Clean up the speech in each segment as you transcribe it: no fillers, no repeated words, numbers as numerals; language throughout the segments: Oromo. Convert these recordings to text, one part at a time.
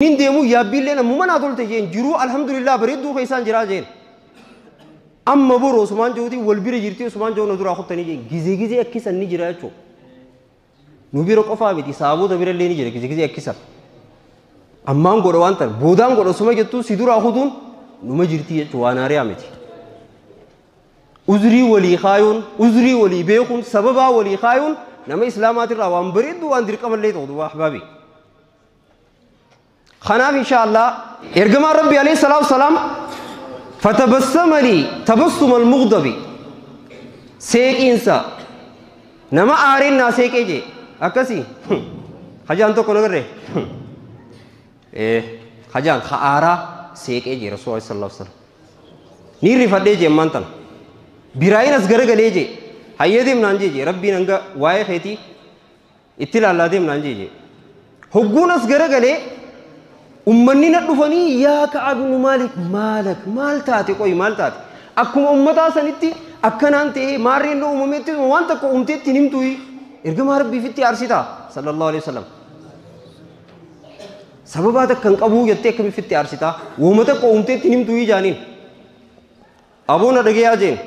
Nin deemuu yaabbiillee ammuma naa tolte jeen jiruu alhamdulillah bareedduu keessaan jiraa jeen. Amma boru osumaan jiruutiin wal bira jirti osumaan jiru na duraa kuttanii jeen gizee gizee akkisan ni jira jechuudha. Nu bira qofaa miti saabota bira illee ni jira gizee gizee akkisan. Ammaan godha waan ta'eef boodaan godha osuma jettuu si duraa kutuun numa jirti jechuudha waan haariyaa miti. Uzrii walii kaayuun uzrii walii beekuun sababaa walii kaayuun nama islaamaatirraa waan bareeddu waan dirqamallee ta'u duwwaa ahbaabii. Kanaaf insha Allah ergamaan Rabbi alayhi salaatu wasalaam fatabassama lii tabassuma al-mughdabi seeqiinsa nama aareen naa seeqee jee akkasii hajaan tokko nagarree hajaan ka aaraa seeqee jee Rasuul sallallahu alaihi wasallam ni rifadhee jee ammaan tana biraayin as garagalee jee hayyee deemnaan jee jee Rabbiin hanga waa'ee keetii itti ilaallaa deemnaan jee jee hogguun as garagalee ummanni na dhufanii yaa Ka'ab ibn Maalik maalak maal taate qoyi maal taate akkuma ummataa sanitti akkanaan ta'ee maarreen na uumametti waan takka uumteetti hin himtuyi ergamaa Rabbiifitti aarsitaa sallallahu alaihi wasallam sababaa takka hin qabuu jettee akkamitti aarsitaa wooma takka uumteetti hin himtuyi jaaniin aboo na dhagayaa jeen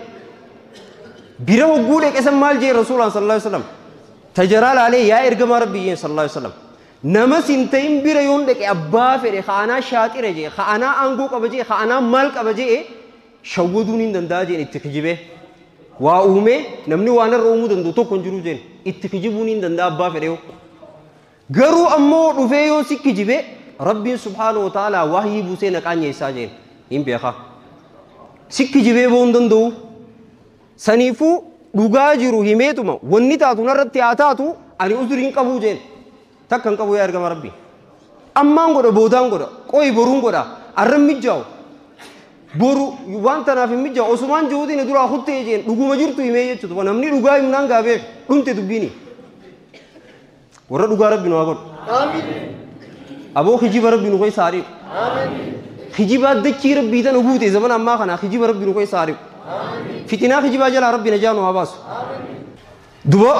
bira hogguu dheqesan maal jeen rasuulaan sallallahu alaihi wasallam tajaraa laalee yaa ergamaa Rabbii jeen sallallahu alaihi wasallam nama sin ta'in bira yoon dhaqe abbaa fedhe ka'anaa shaaxira jee ka'anaa aangoo qaba jee ka'anaa maal qaba jee shawwaduun hin danda'a jeen itti kijibee waa uumee namni waan irra uumuu danda'u tokko hin jiru jeen itti kijibuun hin danda'a abbaa fedhe yoo garuu ammoo dhufee yoo si kijibee Rabbiin subhaanahu wa ta'ala wahyii buusee na qaanyeessaa jeen hin beekaa si kijibee ba'uu hin danda'u saniifuu dhugaa jiru himeetuma wanni taatu narratti haa taatu ani uzrii hin qabuu jeen takka hin qabu yaa ergama Rabbii ammaan godha boodaan godha qoyi boruun godha arran mijjaa'u boru waan tanaaf hin mijjaa'u osumaan jiruutiin duraa kuttee jeen dhuguma jirtu himee jechuudha namni dhugaa himnaan gaa beeku dhumte dubbiini warra dhugaa Rabbi nu haa godhu aboo kijiba Rabbi nu keessa haa dhiqu kijibaa dachii Rabbii tana guute zaman ammaa kana kijiba Rabbi nu keessa haa dhiqu fitinaa kijibaa jalaa Rabbi najaa nu haa baasu duba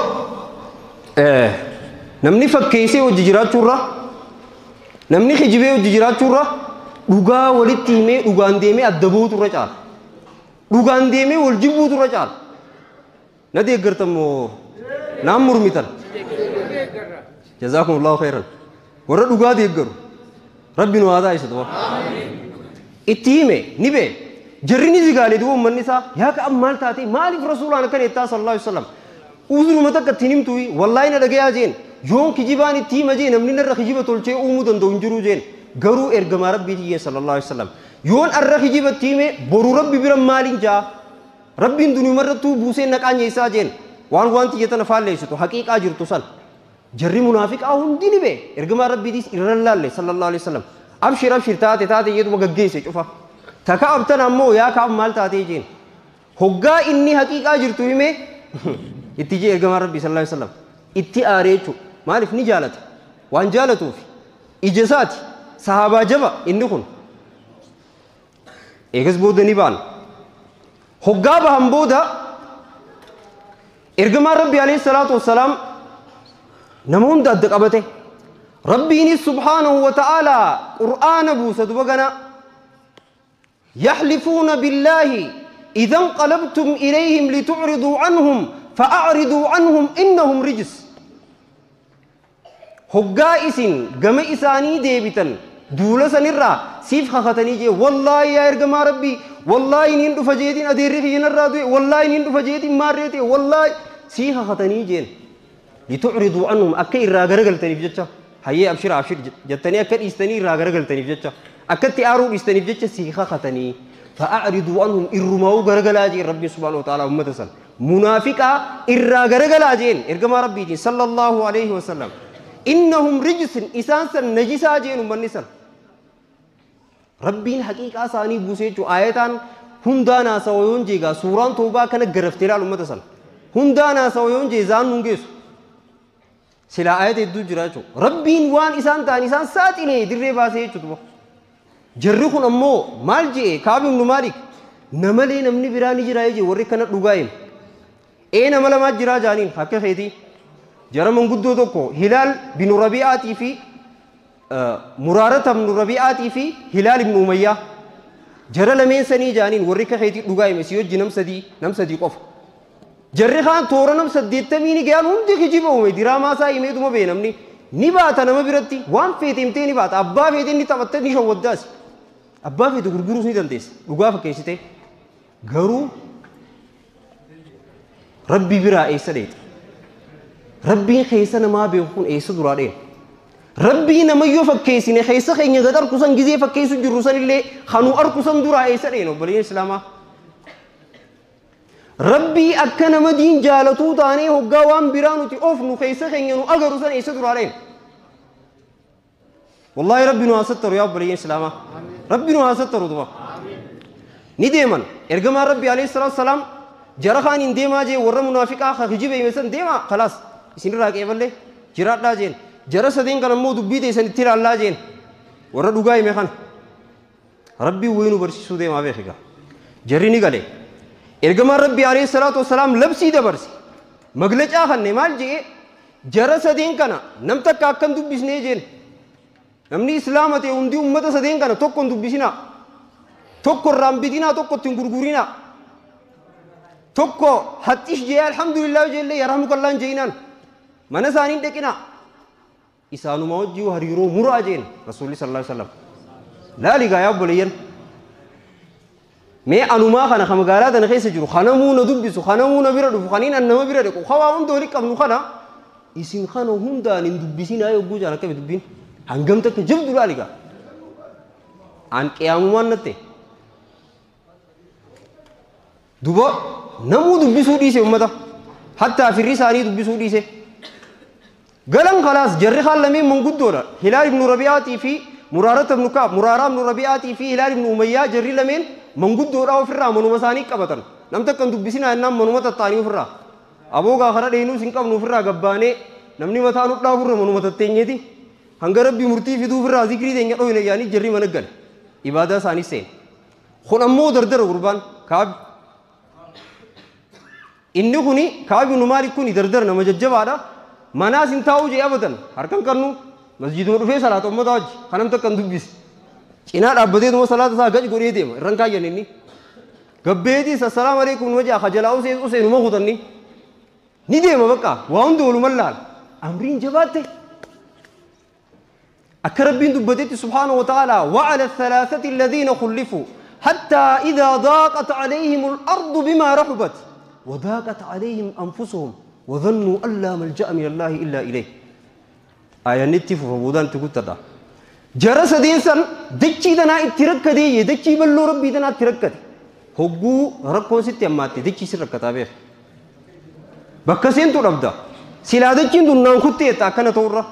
namni fakkeessee hojii jiraachuurra namni kijibee hojii jiraachuurra dhugaa walitti himee dhugaan deemee adda bootu irra caala dhugaan deemee wal jibbuutu irra caala na deeggartan moo naan murmitan jazaakumullahu khairan warra dhugaa deeggaru Rabbi nu haa taasisu duba itti hime ni bee jarri ni zigaalee duba ummanni isaa yaa Ka'ab maal taate maaliif rasuulaan akkana jettaa sallallahu alaihi wasallam uzruma takka ittiin himtuyi wallaahi na dhagayaa jeen yoon kijibaan itti hima jee namni narra kijiba tolchee uumuu danda'u hin jiru jeen garuu ergamaa Rabbiiti jeen sallallahu alaihi wasallam yoon arra kijiba itti hime boru Rabbi bira maaliin jaa Rabbiin duniyumarrattuu buusee na qaanyeessaa jeen waan waan tiyya tana faalleessitu haqiiqaa jirtu san jarri munaafiqaa hundi ni bee ergamaa Rabbiitiis irra laalle sallallahu alaihi wasallam abshir abshir taate taate jedhuma gaggeesse cufa taka abtan ammoo yaa Ka'ab maal taatee jeen hoggaa inni haqiiqaa jirtu hime itti jee ergamaa Rabbii sallallahu alaihi wasallam itti aaree jechuudha maaliif ni jaalata waan jaalatuuf ija isaati sahaabaa jaba inni kun eegas booda ni ba'an hoggaa bahan booda ergamaan Rabbii alayhi salaatu wassalaam nama hunda adda qabate Rabbiinis subhaanahu wa ta'aalaa qur'aana buusa duba gana يحلفون بالله إذا انقلبتم إليهم لتعرضوا عنهم فأعرضوا عنهم إنهم رجس hoggaa isin gama isaanii deebitan duula sanirraa siif kakatanii jee wallaahi yaa ergamaa Rabbii wallaahi niin dhufa jeetiin adeerri kiyyanarraa du'e wallaahi niin dhufa jeetiin maarree ta'e wallaahi sii kakatanii jeen litu'riduu anhum akka irraa garagaltaniif jecha hayyee abshir abshir jettanii akka dhiistanii irraa garagaltaniif jecha akkatti aaruu dhiistaniif jecha sii kakatanii fa'a'riduu anhum irrumaa'uu garagalaa jeen Rabbiin subhaanahu wa ta'aalaa ummata san munaafiqaa irraa garagalaa jeen ergamaa Rabbiitiin sallallahu alaihi wasallam innahum rijsin isaan san najisaa jeen ummanni san Rabbiin haqiiqaa isaanii buusee jechuun aayataan hundaan haasawa yoon jeegaa suuraan toobaa kana garaftee ilaal ummata san hundaan haasawa yoon jee zaan nun geessu silaa aayata hedduu jira jechuudha Rabbiin waan isaan ta'an isaan saaxilee dirree baasee jechuudha jarri kun ammoo maal jee Ka'ab ibn Maalik namalee namni biraa ni jira jee warri kana dhugaa himu ee nama lamaa jiraa jaaniin akka keetii jara manguddoo tokko Hilaal bin Rabi'aatii fi Muraarata ibnu Rabi'aatii fi Hilaal ibnu Umayyaa jara lameen sanii jaaniin warri kakeetii dhugaa hime si wajji nam sadii qofa. Jarri kaan toora nam 80 ni gahan hundi kijiba uume diraamaa isaa himeetuma bee namni ni baata nama biratti waan feete himtee ni baata abbaa feete ni taphatte ni shawwaddaas abbaa feete gurguruus ni dandeessa dhugaa fakkeessite garuu rabbi biraa eessa dheeta rabbiin keessa namaa beeku kun eessa duraa dheena rabbii namayyoo fakkeessine keessa keenya gad arkusan gizee fakkeessu jirru sanillee kanuu arkusan duraa eessa dheena obboleeyyan islaamaa rabbii akka nama diin jaalatuu taanee hoggaa waan biraa nuti oofnu keessa keenya nu agaru san eessa duraa dheena wallaahi rabbi nu haa sattaru yaa obboleeyyan islaamaa rabbi nu haa sattaru duba ni deeman ergamaan rabbi alayhi salaatu wasalaam jara kaaniin deemaa jee warra munaafiqaa ka kijiba hime san deemaa khalaas isinirraa qeeballee jiraadhaa jeen jara sadeen kan ammoo dubbii teessan itti ilaallaa jeen warra dhugaa hime kana rabbii wayii nu barsiisuu deemaa beekigaa jarri ni gale ergamaan rabbi alayhi salaatu wasalaam labsii dabarse maglacaa kanne maal jee jara sadeen kana nam takka akkan dubbisnee jeen namni islaama ta'e hundi ummata sadeen kana tokko hin dubbisinaa tokko irraan bitinaa tokko ittiin gurgurinaa tokko haxxish jee alhamdulillah jeellee yarhamukallaan jeinaan mana isaanii hin dhaqinaa isaanuma wajjii hariiroo muraa jeen rasuulli sallallahu alaihi wasallam laaligaa yaa obboleeyyan mee anumaa kana ka magaalaa tana keessa jiru kanamuu na dubbisu kanamuu na bira dhufu kaniin an nama bira dhaqu hawaa hunda walitti qabnu kana isin kana hundaan hin dubbisinaa yogguu jaan akkami dubbiin hangam takka jabdu laaligaa an qiyaamumaan natte duba namuu dubbisuu dhiise ummata hattaa firri isaanii dubbisuu dhiise galan khalaas jarri kaan lameen manguddoodha Hilaal ibnu Rabi'aatii fi Muraarata ibnu Kaab Muraaraa ibnu Rabi'aatii fi Hilaal ibnu Umayyaa jarri lameen manguddoodha ofirraa manuma isaanii qabatan nam takka hin dubbisinaa jennaan manuma tattaanii ofirraa aboogaa kara dheenuus hin qabnu ofirraa gabbaanee namni mataa nu dhaafurra manuma tatteenyeeti hanga rabbi murtii fiduu ofirraa zikrii teenya dhoyne yaanii jarri mana gale ibaadaa isaanii seene kun ammoo dardara gurbaan Kaab inni kuni Kaab ibnu Maalik kuni dardara nama jajjabaadha manaas hin taa'uu jee abadan harkan kannu masjiduma dhufee salaata ummata wajji kanam takka hin dubbise cinaa dhaabbateetuma salaata isaa gad godhee deema irran kaayyan inni gabbeetiis assalaamu alaikum numa jaa kajalaa usee numa kutanni ni deema bakka waa hundi waluman laala amriin jabaatte akka rabbiin dubbatetti subhaanahu wa ta'aalaa wa'ala athalathati alladhiina khullifuu hattaa idaa daaqat alayhim al-ardu bimaa rahubat وضاقت عليهم أنفسهم وظنوا أن لا ملجأ من الله إلا إليه آية نتي فبودان تقول تدا جرس دين سن دتشي دنا اتركدي دتشي بلو ربي دنا اتركدي هوغو ركون ستي أماتي دتشي سركتا بير بكسين تو ربدا سلا دتشين دون نان كتي تاكنا تورا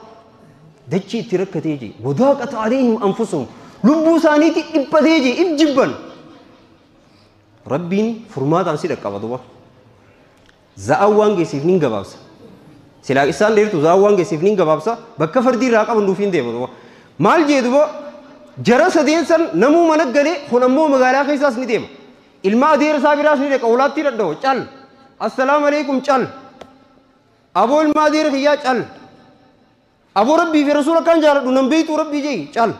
دتشي اتركدي جي وضاقت عليهم أنفسهم لبو سانيتي إبدي جي إبجبن ربين فرمات عن سيدك أبدوا za'awwan geessiif nin gabaabsa silaa isaan dheertu za'awwan geessiif nin gabaabsa bakka fardii irraa qaban nuuf hin deema duba maal jee duba jara sadeen san namuu mana galee kun ammoo magaalaa keessaas ni deema ilma adeera isaa biraas ni deeqa olaatti dhadha'u cal assalaamu alaikum cal aboo ilma adeera kiyyaa cal aboo rabbii fi rasuula kan jaaladhu nan beeytuu rabbii jee cal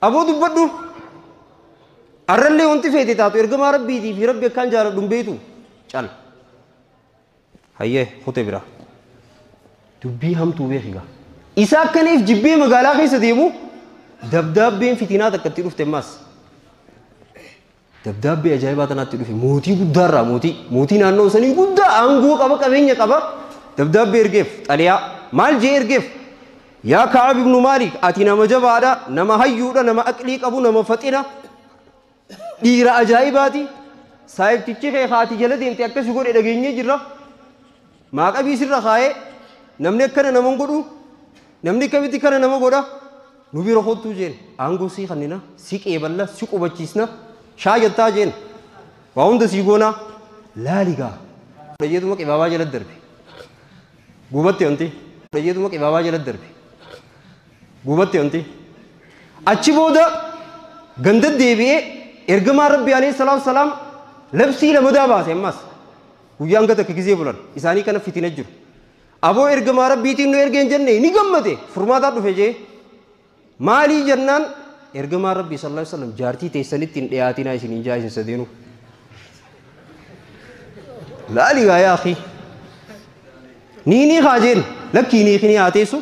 aboo dubbadhu arrallee wanti feete taatu ergamaa rabbiitii fi rabbi akkaan jaaladhu hin beeytu cal hayyee kute bira dubbii hamtuu beekigaa isa akkaniif jibbee magaalaa keessa deemu dabdaabbeen fitinaa takka itti dhufte ammaas dabdaabbee ajaa'ibaa tanaatti dhufe mootii guddaarraa mootii naannoo sanii guddaa aangoo qaba qabeenya qaba dabdaabbee ergeef xaliyaa maal jee ergeef yaa Ka'ab ibnu Maalik ati nama jabaadha nama hayyuudha nama aqlii qabu nama faxina dhiira ajaa'ibaati saayibtichi kee haati jala deemte akkasi godhe dhageenyee jirra maaqabii sirra kaayee namni akkana nama hin godhu namni akkamitti kana nama godha nu bira kottuu jeen aangoo sii kannina si qeeballa si qubachiisna shaa jettaa jeen waa hunda sii goonaa laaligaa dhayyeetuma qibaabaa jala darbe gubatte wanti dhayyeetuma qibaabaa jala darbe gubatte wanti achi booda ganda deebi'ee ergamaan rabbi alayhi salaatu wasalaam labsii lamadaa baase ammas guyyaan gata akka gizee bulan isaanii kana fitina jiru Aboo ergamaa rabbiitiin nu ergeen jenne ni gammade furmaataa dhufe jee maalii jennaan ergamaa rabbii sallallahu alaihi wasallam jaartii teessanitti hin dhiyaatinaa isin hin jaa isin sadeenu laali gaa yaa akhi ni haajeen lakkii ni kini haa teessu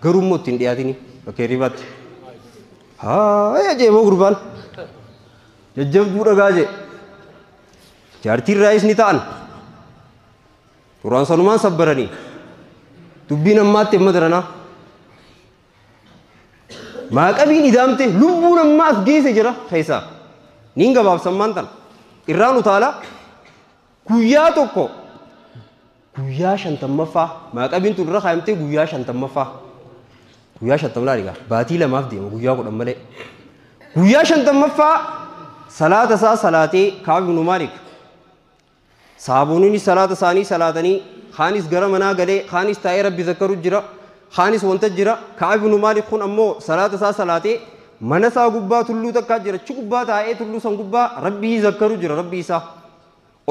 garuu immoo itti hin dhiyaatini bakka hirribaatti haa jee moo gurbaan jajjabduu dhagaa jee jaartiin raayis ni ta'an duraan sanumaan sabbaranii dubbiin ammaatti amma daranaa maaqabiin idaamte lubbuun ammaa as geesse jira keessaa niin gabaabsammaan tan irraan utaala guyyaa tokko guyyaa 50ffaa maaqabiin tun irra kaayamtee guyyaa 50ffaa guyyaa 50 laaligaa baatii lamaaf deema guyyaa 10 malee guyyaa 50ffaa salaata isaa salaatee Ka'ab ibnu Maalik saaboonni salaata isaanii salaatanii khaanis gara manaa galee khaanis taa'ee rabbi zakkaru jira khaanis wanta jira Ka'ab ibnu Maalik kun ammoo salaata isaa salaatee mana isaa gubbaa tulluu takkaa jira achi gubbaa taa'ee tulluu san gubbaa rabbii zakkaru jira rabbii isaa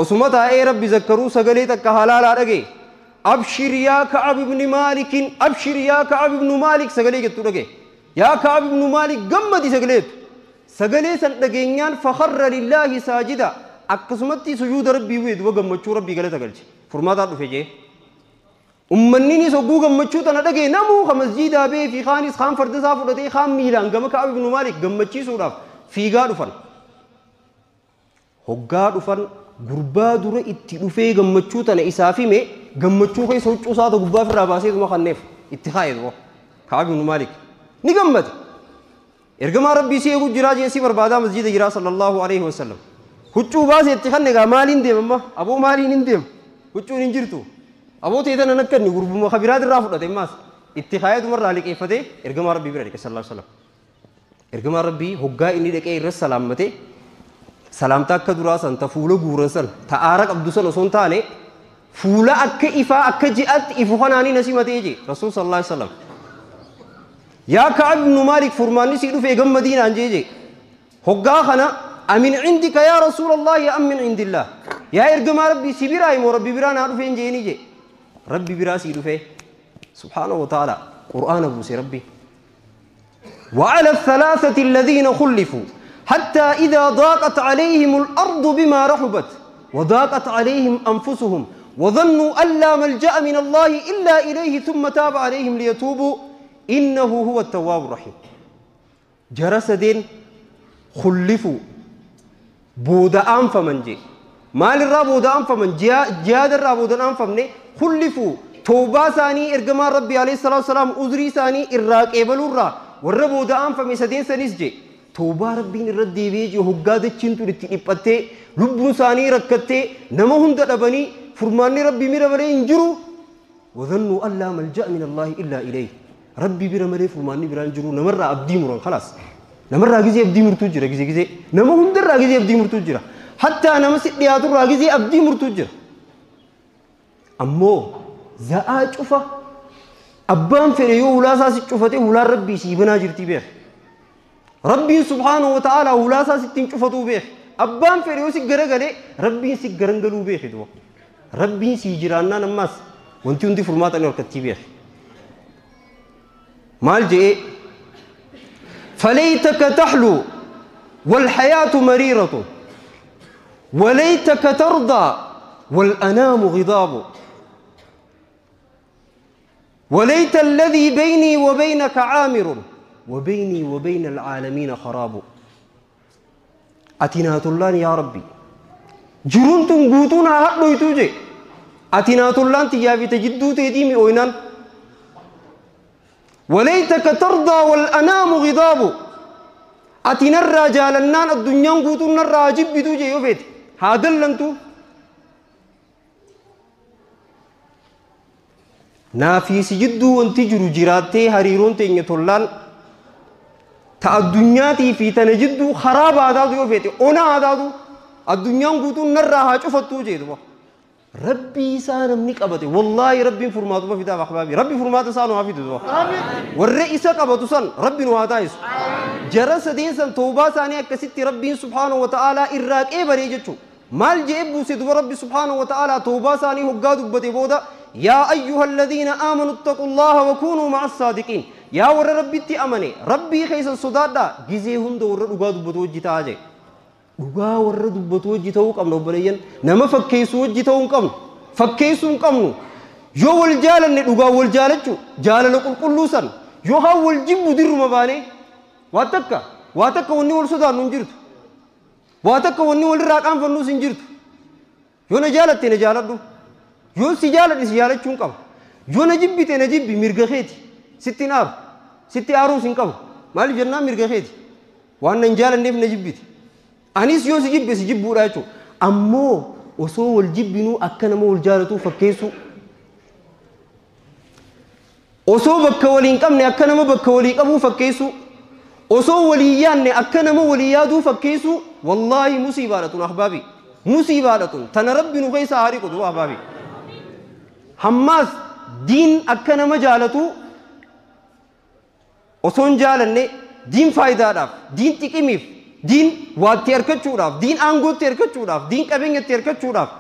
osuma taa'ee rabbi zakkaruu sagalee takka halaalaa dhagee abshir yaa Ka'ab ibni Maalikin abshir yaa Ka'ab ibnu Maalik sagalee jettu dhagee yaa Ka'ab ibnu Maalik gammadi sagalee jettu sagalee san dhageenyaan fakharra lillaahi saajida akkasumatti sujuuda rabbii bu'e duba gammachuu rabbii galata galche furmaataa dhufe jee ummanninis hogguu gammachuu tana dhagee namuu ka masjiidaa bee fi kaanis kaan farda isaa fudhatee kaan miilaan gama Ka'ab ibnu Maalik gammachiisuudhaaf fiigaa dhufan hoggaa dhufan gurbaa dura itti dhufee gammachuu tana isaaf hime gammachuu keessa huccuu isaa ta gubbaa ofirraa baasee tuma kanneef itti kaa'e duba Ka'ab ibnu Maalik ni gammade ergamaa rabbii si eeguu jiraa jee si barbaadaa masjiida jiraa sallallahu alaihi wasallam huccuu baasee itti kanne gaa maaliin deema amma aboo maaliin hin deemu huccuun hin jirtu aboo ta'e tana nakkanni gurbuma kabiraa irraa fudhate ammaas itti kaa'ee dumarraa liqeeffatee ergamaa rabbii bira dhaqe sallallahu alaihi wasallam ergamaa rabbii hoggaa inni dhaqee irra salaammate salaamtaa akka duraa san ta fuula guuran san ta aara qabdu san osoo hin taane fuula akka ifaa akka ji'aatti ifu kanaanii na simatee jee rasuul sallallahu alaihi wasallam yaa Ka'ab ibnu Maalik furmaanni sii dhufee gammadiinaan jee jee hoggaa kana amin indika yaa rasuulallahi am min indillah yaa ergamaa rabbii si biraa himoo rabbi biraa naa dhufeen jeeni jee rabbi biraa sii dhufee subhaanahu wa ta'ala qur'aana buuse rabbi وعلى الثلاثة الذين خلفوا حتى إذا ضاقت عليهم الأرض بما رحبت وضاقت عليهم أنفسهم وظنوا أن لا ملجأ من الله إلا إليه ثم تاب عليهم ليتوبوا إنه هو التواب الرحيم جرس دين خلفوا بودا أنف من جي مال الرا بودا أنف من جاد الرا بودا أنف من خلفوا توبة ثاني إرجما ربي عليه الصلاة والسلام أزري ثاني إراك إبلو الرا والرا بودا أنف من سدين سنيس جي توبة ربي نردي بيجي هجاد تشنتو لتيبته لبون ثاني ركته نمهم دبني فرماني ربي ميرا بلي إنجرو وظنوا أن لا ملجأ من الله إلا إليه ربي بيرا مري فرماني بيرا إنجرو نمر أبدي مران خلاص نمر راجزي أبدي مرتوجرا جزي جزي نمهم در راجزي أبدي مرتوجرا حتى أنا مسيت لياتو راجزي أبدي مرتوجرا أمو زاج أوفا أبان فريو ولا ساس شوفته ولا ربي سيبنا جرتي بيه ربي سبحانه وتعالى ولا ساس تين شوفته بيه أبان فريو سجرجله ربي سجرنجلو بيه دوا ربي سيجرانا نماس وانتي وانتي فرمات أنا وركتي بيه مال جئ فليتك تحلو والحياة مريرة وليتك ترضى والأنام غضاب وليت الذي بيني وبينك عامر وبيني وبين العالمين خراب أتينا تلان يا ربي جرونتم قوتون هاتلو يتوجي أتينا تلان تيابي تجدو تيديمي أوينان وليتك ترضى والأنام غضاب أتينا الرجال النان الدنيا قوتون الراجب بتوجي يوفيت هذا لنتو نافي سجدو وانتجرو جراتي هريرون تيني تولان تا الدنيا تي في تنجدو خراب عدادو يوفيتي اونا عدادو الدنيا قوتون نراها شفتو جيدو ربي سانم نك أبتي والله ربي فرماتو ما في دابا أحبابي ربي فرماتو سانو ما في دابا والرئيس أبتو سان ربي نواتايس جرس دين سان توبة سانية كستي ربي سبحانه وتعالى إراك إيه بريجتشو مال جيب سيدو ربي سبحانه وتعالى توبة ساني هقادو بتي بودا Yaa ayyuha alladhiina aamanu ittaqullaha wa kuunuu ma'a saadiqiin. Yaa warra Rabbitti amane, Rabbii keessan sodaadhaa, gizee hunda warra dhugaa dubbatu wajji ta'aa jee. Dhugaa warra dubbatu wajji ta'uu qabna obboleeyyan. Nama fakkeessu wajji ta'uu hin qabnu. Fakkeessuu hin qabnu. Yoo wal jaalanne dhugaa wal jaalachuu, jaalala qulqulluu san, yoo haa wal jibbu dirruma baanee waa takka wanni wal sodaannu hin jirtu. Waa takka wanni walirraa qaanfannus hin jirtu. Yoo na jaalatte na jaaladhu. Yoo si jaaladhe si jaalachuu hin qaba. Yoo na jibbite na jibbi, mirga keeti. Sitti hin aaru. Sitti aaruus hin qabu. Maaliif jennaan mirga keeti. Waan na hin jaalanneef na jibbite. Anis yoo si jibbe si jibbuudha jechuudha. Ammoo osoo wal jibbinuu akka nama wal jaalatuu fakkeessuu. Osoo bakka walii hin qabne akka nama bakka walii qabuu fakkeessuu. Osoo walii yaadne akka nama walii yaaduu fakkeessuu. Wallaahi musiibaadha tun ahbaabi. Musiibaadha tun. Tana Rabbi nu keessa haa dhiqu duba ahbaabi. Hammaas diin akka nama jaalatuu osoo hin jaalanne diin faayidaadhaaf, diin xiqimiif, diin waatti harkachuudhaaf, diin aangootti harkachuudhaaf, diin qabeenyatti harkachuudhaaf,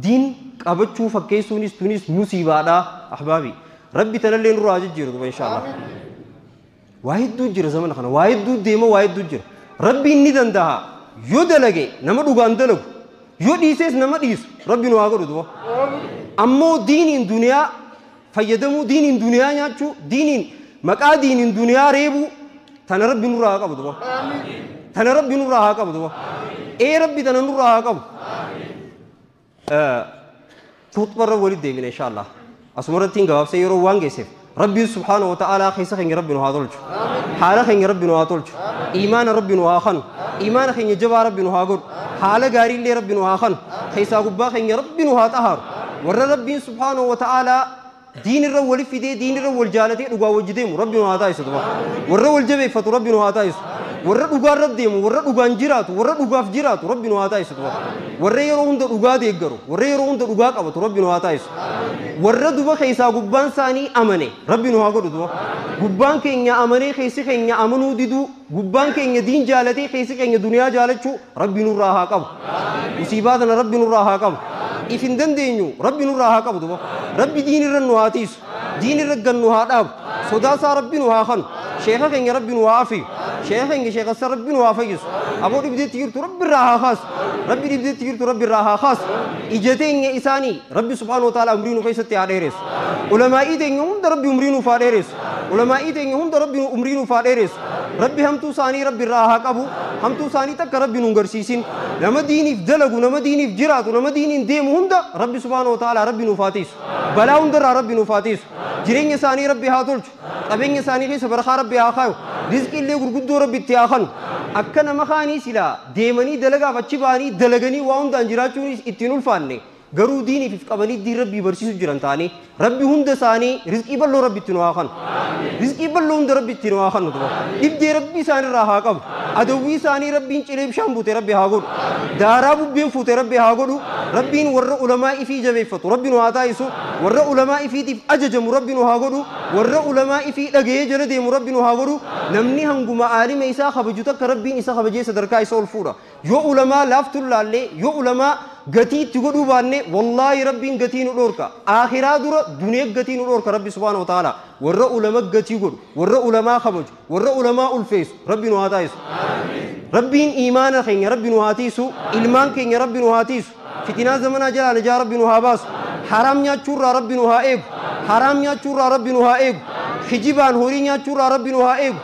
diin qabachuu fakkeessuunis tunis musiibaadha ahbaabi. Rabbi tanallee nurraa jijjiiru duba inshaallah. Waa hedduu jira zamana kana, waa hedduu deema, waa hedduu jira. Rabbiin ni danda'a. Yoo dalage nama dhugaan dalagu, yoo dhiisees nama dhiisu, Rabbi nu haa godhu duba. Ammoo diiniin duniyaa fayyadamuu, diiniin duniyaa nyaachuu, diiniin maqaa diiniin duniyaa reebuu, tana Rabbi nurraa haa qabu duba. Tana Rabbi nurraa haa qabu duba. Ee Rabbi tana nurraa haa qabu. Khutbarra walitti deebina inshaallah. Asumarratti hin gabaabsee yeroo waan geesseef. Rabbi subhaanahu wa ta'aalaa keessa keenya Rabbi nu haa tolchu. Haala keenya Rabbi nu haa tolchu. Iimaana Rabbi nu haa kanu. Iimaana keenya jabaa Rabbi nu haa godhu. Haala gaariillee Rabbi nu haa kanu. Keessaa gubbaa keenya Rabbi nu haa xahaaru. Warra Rabbiin subhaanahu wa ta'aalaa diinirra wali fidee diinirra wal jaalatee dhugaa wajji deemu Rabbi nu haa taasisu duba. Warra wal jabeeffatu Rabbi nu haa taasisu. Warra dhugaarra deemu, warra dhugaan jiraatu, warra dhugaaf jiraatu Rabbi nu haa taasisu duba. Warra yeroo hunda dhugaa deeggaru, warra yeroo hunda dhugaa qabatu Rabbi nu haa taasisu. Warra duba keessaa gubbaan isaanii amane Rabbi nu haa godhu duba. Gubbaan keenya amanee keessi keenya amanuu diduu, gubbaan keenya diin jaalatee keessi keenya duniyaa jaalachuu Rabbi nurraa haa qabu. Musiibaa tana Rabbi nurraa haa qabu. If hin dandeenyu Rabbi nurraa haa qabu duba. Rabbi diinirra nu haa tiisu. Diinirra gannu haa dhaabu. Sodaasaa Rabbi nu haa kanu. Sheekha keenya Rabbi nu haa afiyu. Sheekha keenya sheekassa Rabbi nu haa fayyisu. Aboo dhibdeetti jirtu Rabbi irraa haa kaasu. Rabbi dhibdeetti jirtu Rabbi irraa haa kaasu. Ija teenya isaanii Rabbi subhaanahu wa ta'ala umrii nu keessatti haa dheeressu. Ulamaa'ii teenya hunda Rabbi umrii nuuf haa dheeressu. Ulamaa'ii teenya hunda Rabbi umrii nuuf haa dheeressu. Rabbi hamtuu isaanii Rabbi irraa haa qabu. Hamtuu isaanii takka Rabbi nu hin garsiisin. Nama diiniif dalagu, nama diiniif jiraatu, nama diiniin deemu hunda Rabbi subhaanahu wa ta'ala Rabbi nuuf haa tiisu. Balaa hundarraa Rabbi nuuf haa tiisu. Jireenya isaanii Rabbi haa tolchu. Qabeenya isaanii keessa barakaa Rabbi haa kaayu. Rizqii illee gurguddoo Rabbi itti haa kanu. Akka nama kaanii silaa deemanii dalagaaf achi ba'anii dalaganii waa hundaan jiraachuunis ittiin ulfaanne. Garuu diiniif if qabanii diin Rabbii barsiisu jiran ta'anii Rabbi hunda isaanii rizqii bal'oo Rabbi itti nu haa kanu. Rizqii bal'oo hunda Rabbi itti nu haa kanu duba. Dhibdee Rabbi isaanirraa haa qabu. Adawwii isaanii Rabbiin cilee bishaan buute Rabbi haa godhu. Daaraa bubbeen fuute Rabbi haa godhu. Rabbiin warra ulamaa ifii jabeeffatu Rabbi nu haa taa'isu. Warra ulamaa ifiitiif ajajamu Rabbi nu haa godhu. Warra ulamaa ifii dhagayee jala deemu Rabbi nu haa godhu. Namni hanguma aalima isaa kabaju takka Rabbiin isa kabajee sadarkaa isa ol fuudha. Yoo ulamaa laaftuun laallee, yoo ulamaa gatii itti godhuu baanne, wallaahi Rabbiin gatii nu dhoorka. Akhiraa dura duniyaa gatii nu dhoorka Rabbi subhaanahu wa ta'ala. Warra ulama gatii godhu, warra ulamaa kabaju, warra ulamaa ulfeessu Rabbi nu haa taa'isu. Rabbiin iimaana keenya Rabbi nu haa tiisu, ilmaan keenya Rabbi nu haa tiisu. Fitinaa zamanaa jalaa najaa Rabbi nu haa baasu. Haraam nyaachuurraa Rabbi nu haa eegu. Haraam nyaachuurraa Rabbi nu haa eegu. Kijibaan horii nyaachuurraa Rabbi nu haa eegu.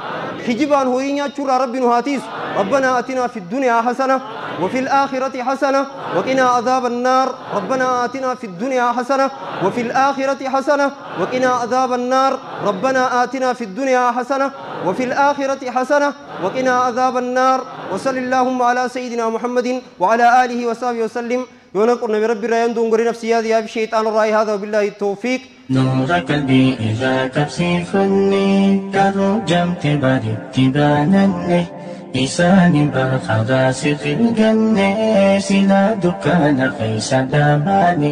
Kijibaan horii nyaachuurraa Rabbi nu haa tiisu. ربنا آتنا في الدنيا حسنة وفي الآخرة حسنة وقنا عذاب النار. ربنا آتنا في الدنيا حسنة وفي الآخرة حسنة وقنا عذاب النار. ربنا آتنا في الدنيا حسنة وفي الآخرة حسنة وقنا عذاب النار. وصل اللهم على سيدنا محمد وعلى آله وصحبه وسلم. يونقرنا برب الرأي دون نفسي هذه الشيطان الرأي هذا وبالله التوفيق. نور قلبي إذا تبسي فني كرجمت برتبانني إسان برخدا سخي الجنة سلا دكان خيس داماني.